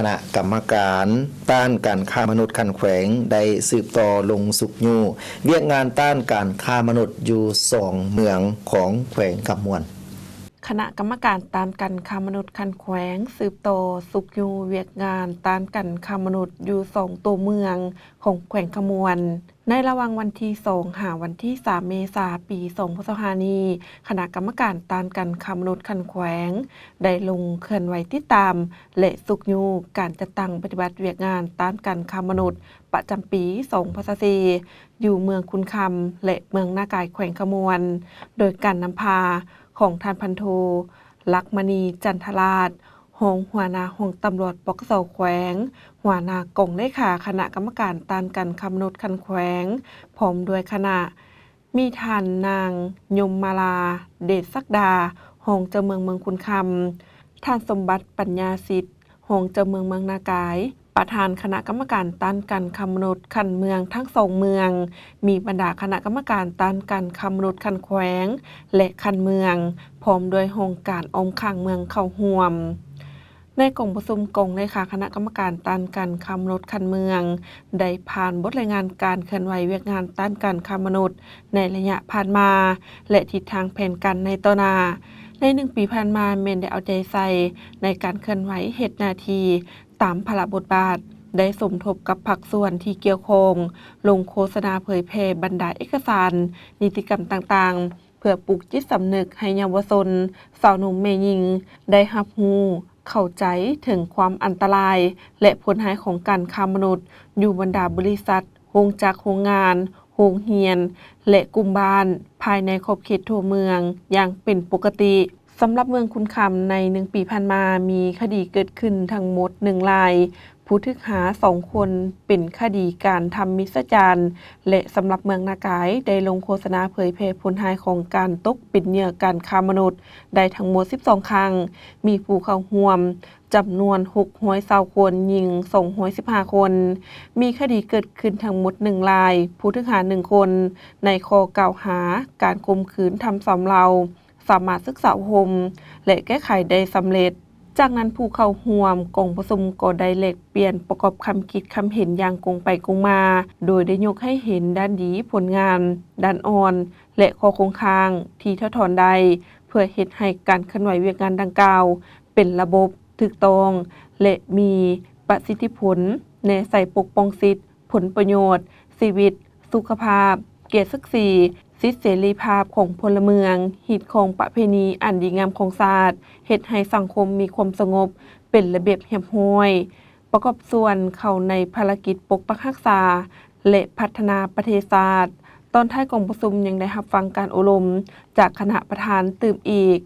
ຄະນະກຳມະການຕ້ານການຄ້າມະນຸດຂັ້ນແຂວງ ໄດ້ສືບຕໍ່ລົງຊຸກຍູ້ວຽກງານຕ້ານການຄ້າມະນຸດຢູ່ສອງເມືອງຂອງແຂວງຄຳມ່ວນ. ຄະນະກຳມະການຕ້ານການຄ້າມະນຸດຂັ້ນແຂວງ ສືບຕໍ່ຊຸກຍູ້ວຽກງານຕ້ານການຄ້າມະນຸດຢູ່ສອງຕົວເມືອງຂອງແຂວງຄຳມ່ວນ. ໃນລະຫວ່າງວັນທີສອງ ຫາວັນທີສາມ ເມສາ ປີສອງພັນຊາວຫ້ານີ້, ຄະນະກຳມະການຕ້ານການຄ້າມະນຸດຂັ້ນແຂວງ ໄດ້ລົງເຄື່ອນໄຫວຕິດຕາມ ແລະ ຊຸກຍູ້ການຈັດຕັ້ງປະຕິບັດວຽກງານຕ້ານການຄ້າມະນຸດປະຈຳປີສອງພັນຊາວສີ່ ຢູ່ເມືອງຄຸນຄຳ ແລະ ເມືອງນາກາຍ ແຂວງຄຳມ່ວນ ໂດຍການນຳພາຂອງທ່ານພັນໂທ ລັກມະນີ ຈັນທະລາດ ຮອງຫົວໜ້າຫ້ອງຕຳຫຼວດ ປກສ ແຂວງ, ຫົວໜ້າກອງເລຂາຄະນະກຳມະການຕ້ານການຄ້າມະນຸດຂັ້ນແຂວງ ພ້ອມດ້ວຍຄະນະ, ມີທ່ານນາງຍົມມາລາ ເດດສັກດາ ຮອງເຈົ້າເມືອງເມືອງຄຸນຄຳ, ທ່ານສົມບັດ ປັນຍາສິດ ຮອງເຈົ້າເມືອງເມືອງນາກາຍ, ປະທານຄະນະກຳມະການຕ້ານການຄ້າມະນຸດຂັ້ນເມືອງທັງສອງເມືອງ, ມີບັນດາຄະນະກຳມະການຕ້ານການຄ້າມະນຸດຂັ້ນແຂວງ ແລະ ຂັ້ນເມືອງ, ພ້ອມດ້ວຍຫ້ອງການອ້ອມຂ້າງເມືອງເຂົ້າຮ່ວມ. ໃນກອງປະຊຸມ, ກອງເລຂາຄະນະກຳມະການຕ້ານການຄ້າມະນຸດຂັ້ນເມືອງ ໄດ້ຜ່ານບົດລາຍງານການເຄື່ອນໄຫວວຽກງານຕ້ານການຄ້າມະນຸດໃນໄລຍະຜ່ານມາ ແລະ ທິດທາງແຜນການໃນຕໍ່ໜ້າ. ໃນໜຶ່ງປີຜ່ານມາ ແມ່ນໄດ້ເອົາໃຈໃສ່ໃນການເຄື່ອນໄຫວເຮັດໜ້າທີ່ຕາມພາລະບົດບາດ, ໄດ້ສົມທົບກັບພາກສ່ວນທີ່ກ່ຽວຂ້ອງ ລົງໂຄສະນາເຜີຍແຜ່ບັນດາເອກະສານນິຕິກຳຕ່າງໆ ເພື່ອປຸກຈິດສຳນຶກໃຫ້ເຍົາວະຊົນ, ຊາວໜຸ່ມແມ່ຍິງ ໄດ້ຮັບຮູ້ເຂົ້າໃຈເຖິງຄວາມອັນຕະລາຍ ແລະ ຜົນຮ້າຍຂອງການຄ້າມະນຸດ ຢູ່ບັນດາບໍລິສັດ, ໂຮງຈັກ, ໂຮງງານ, ໂຮງຮຽນ ແລະ ກຸ່ມບ້ານພາຍໃນຂອບເຂດທົ່ວເມືອງຢ່າງເປັນປົກກະຕິ. ສຳລັບເມືອງຄຸນຄຳ, ໃນໜຶ່ງປີຜ່ານມາ ມີຄະດີເກີດຂຶ້ນທັງໝົດໜຶ່ງລາຍ, ຜູ້ຖືກຫາສອງຄົນ ເປັນຄະດີການທຳມິດສະຈານ ແລະ ສຳລັບເມືອງນາກາຍ ໄດ້ລົງໂຄສະນາເຜີຍແຜ່ຜົນຮ້າຍຂອງການຕົກເປັນເຫຍື່ອການຄ້າມະນຸດໄດ້ທັງໝົດສິບສອງຄັ້ງ, ມີຜູ້ເຂົ້າຮ່ວມຈຳນວນຫົກຮ້ອຍຊາວຄົນ, ຍິງສອງຮ້ອຍສິບຫ້າຄົນ. ມີຄະດີເກີດຂຶ້ນທັງໝົດໜຶ່ງລາຍ, ຜູ້ຖືກຫາໜຶ່ງຄົນ, ໃນຂໍ້ກ່າວຫາການຂົ່ມຂືນທຳຊຳເລົາ, ສາມາດສຶກສາອົບຮົມ ແລະ ແກ້ໄຂໄດ້ສຳເລັດ. ຈາກນັ້ນ, ຜູ້ເຂົ້າຮ່ວມກອງປະຊຸມກໍໄດ້ແລກປ່ຽນປະກອບຄຳຄິດຄຳເຫັນຢ່າງກົງໄປກົງມາ, ໂດຍໄດ້ຍົກໃຫ້ເຫັນດ້ານດີ, ຜົນງານ, ດ້ານອ່ອນ ແລະ ຂໍ້ຄົງຄ້າງທີ່ຖອດຖອນໄດ້ ເພື່ອເຮັດໃຫ້ການເຄື່ອນໄຫວວຽກງານດັ່ງກ່າວເປັນລະບົບ, ຖືກຕ້ອງ ແລະ ມີປະສິດທິຜົນ, ແນໃສ່ປົກປ້ອງສິດ, ຜົນປະໂຫຍດ, ຊີວິດ, ສຸຂະພາບ, ກຽດສັກສີ, ສິດເສລີພາບຂອງພົນລະເມືອງ, ຮີດຄອງປະເພນີອັນດີງາມຂອງຊາດ, ເຮັດໃຫ້ສັງຄົມມີຄວາມສະຫງົບ, ເປັນລະບຽບຮຽບຮ້ອຍ, ປະກອບສ່ວນເຂົ້າໃນພາລະກິດປົກປັກຮັກສາ ແລະ ພັດທະນາປະເທດຊາດ. ຕອນທ້າຍກອງປະຊຸມຍັງໄດ້ຮັບຟັງການໂອ້ລົມຈາກຄະນະປະທານຕື່ມອີກ